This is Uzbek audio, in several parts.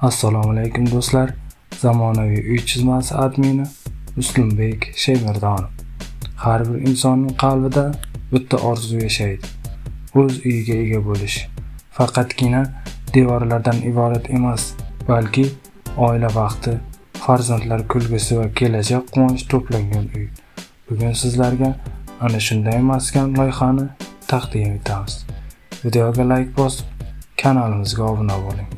Assalomu alaykum do'stlar. Zamonaviy uy chizmasi admini Muslimbek Shaymirdonov. Har bir insonning qalbida bitta orzu yashaydi. O'z uyiga ega bo'lish. Faqatgina devorlardan iborat emas, balki oila baxti, farzandlar kulgisi va kelajak quvonchi to'plangan uy. Bugun sizlarga ana shunday maskan loyihani taqdim etamiz. Videoga like bosib, kanalimizga obuna bo'ling.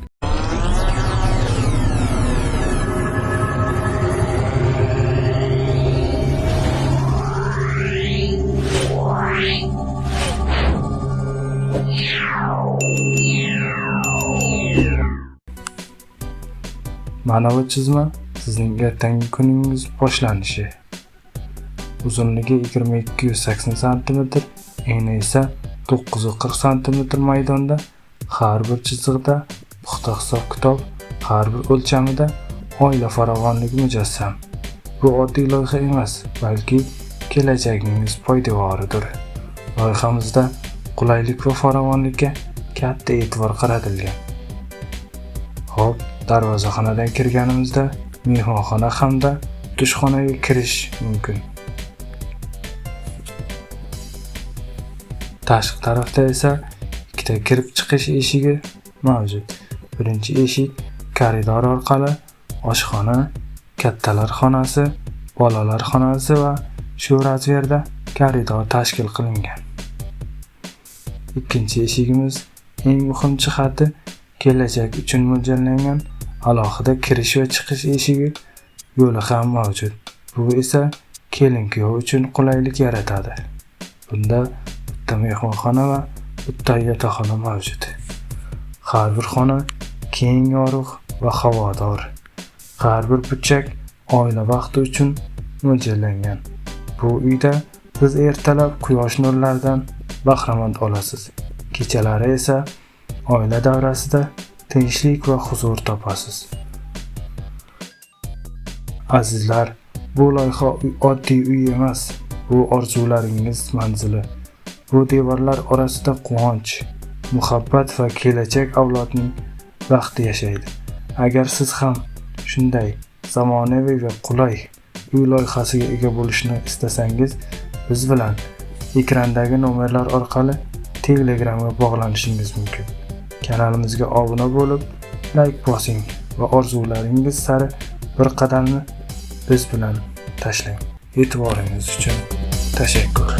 Mana bu chizma sizning ertangi kuningiz boshlanishi. Uzunligi 2280 cm, eni esa 940 cm maydonda har bir chizig'ida puxta hisob-kitob, har bir o'lchamida oila farovonligi mujassam. Bu oddiy loyiha emas, balki kelajagingiz poydevoridir. Loyihamizda qulaylik va farovonlikka katta e'tibor qaratilgan. Xo'p, darvozaxonadan kirganimizda mehmonxona hamda dushxonaga kirish mumkin. Tashqi tarafda esa ikkita kirib chiqish eshigi mavjud. Birinchi eshik koridor orqali oshxona, kattalar xonasi, bolalar xonasi va shu razmerda koridor tashkil qilingan. Ikkinchi eshigimiz eng muhim jihati kelajak uchun mo'ljallangan alohida kirish va chiqish eshigi yo'li ham mavjud. Bu esa kelin-kuyov uchun qulaylik yaratadi. Bunda bitta mehmonxona va bitta yotoqxona mavjud. Har bir xona keng, yorug' va havodor. Har bir burchak oila baxti uchun mo'ljallangan. Bu uyda siz ertalab quyosh nurlaridan bahramand olasiz. Kechalari esa oila davrasida tinchlik va huzur topasiz. Azizlar, bu loyiha oddiy uy emas, bu orzularingiz manzili. Bu devorlar orasida quvonch, muhabbat va kelajak avlodning baxti yashaydi. Agar siz ham shunday zamonaviy va qulay uy loyihasiga ega bo'lishni istasangiz, biz bilan ekrandagi nomerlar orqali Telegramga bog'lanishingiz mumkin. Kanalimizga obuna bo'lib, like bosing va orzularingiz sari bir qadamni biz bilan tashlang. E'tiboringiz uchun tashakkur.